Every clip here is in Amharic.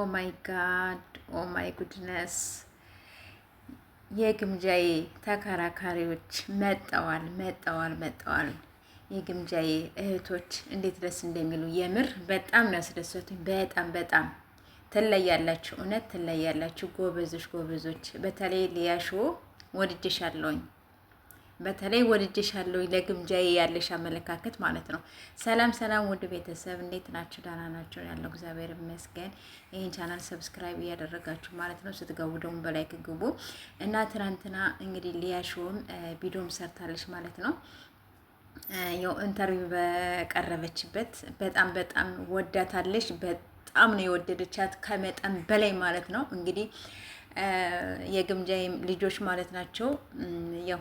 My God, oh my goodness፣ የግምጃዬ ተከራካሪዎች መጠዋል መጠዋል መጠዋል። የግምጃዬ እህቶች እንዴት ደስ እንደሚሉ፣ የምር በጣም ነው ያስደሰቱኝ። በጣም በጣም ትለያላችሁ፣ እውነት ትለያላችሁ። ጎበዞች ጎበዞች። በተለይ ሊያሾ ወድጄሻለሁኝ። በተለይ ወድጄሻለሁ፣ ለግምጃዬ ያለሽ አመለካከት ማለት ነው። ሰላም ሰላም፣ ውድ ቤተሰብ እንዴት ናችሁ? ደህና ናቸው ያለው፣ እግዚአብሔር ይመስገን። ይህን channel subscribe እያደረጋችሁ ማለት ነው። ስትገቡ ደግሞ በ like ግቡ እና ትናንትና እንግዲህ ሊያሾም ቪዲዮም ሰርታለች ማለት ነው። ያው interview በቀረበችበት በጣም በጣም ወዳታለች። በጣም ነው የወደደቻት ከመጠን በላይ ማለት ነው። እንግዲህ የግምጃ ልጆች ማለት ናቸው። ያው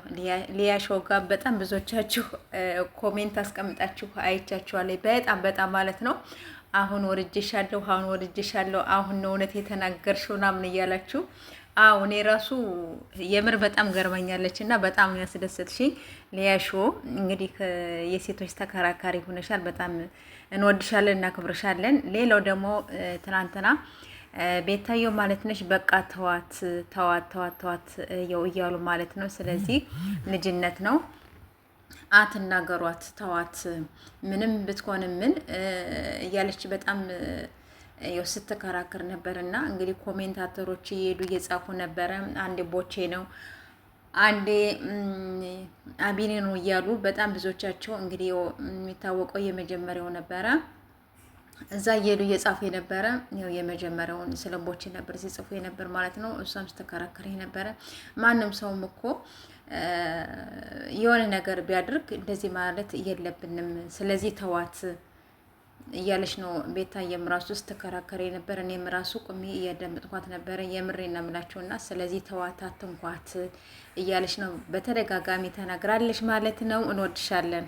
ሊያሾው ጋር በጣም ብዙዎቻችሁ comment አስቀምጣችሁ አይቻችኋለሁ። በጣም በጣም ማለት ነው። አሁን ወርጄሻለሁ፣ አሁን ወርጄሻለሁ፣ አሁን ነው እውነት የተናገርሽው ምናምን እያላችሁ። አዎ፣ እኔ ራሱ የምር በጣም ገርመኛለች እና በጣም ነው ያስደሰትሽኝ። ሊያሾ እንግዲህ የሴቶች ተከራካሪ ሆነሻል። በጣም እንወድሻለን፣ እናክብርሻለን። ሌላው ደግሞ ትናንትና ቤታዮ ማለት ነሽ፣ በቃ ተዋት ተዋት ተዋት ተዋት ያው እያሉ ማለት ነው። ስለዚህ ልጅነት ነው፣ አትናገሯት፣ ተዋት፣ ምንም ብትሆን ምን እያለች በጣም ያው ስትከራከር ነበር። እና እንግዲህ commentator ኦች እየሄዱ እየጻፉ ነበረ። አንዴ ቦቼ ነው፣ አንዴ አቢኔ ነው እያሉ በጣም ብዙዎቻቸው። እንግዲህ የሚታወቀው የመጀመሪያው ነበረ፣ እዛ እየሄዱ እየጻፉ የነበረ፣ ያው የመጀመሪያውን ስለ ቦቼ ነበር ሲጽፉ የነበር ማለት ነው። እሷም ስትከራከር የነበረ፣ ማንም ሰውም እኮ የሆነ ነገር ቢያደርግ እንደዚህ ማለት የለብንም፣ ስለዚህ ተዋት እያለች ነው ቤታዬም ራሱ ስትከራከር የነበረ። እኔም ራሱ ቁሜ እያዳመጥኳት ነበረ። የምሬን ነው የምላቸው እና ስለዚህ ተዋት፣ አትንኳት እያለች ነው በተደጋጋሚ ተናግራለች ማለት ነው። እንወድሻለን።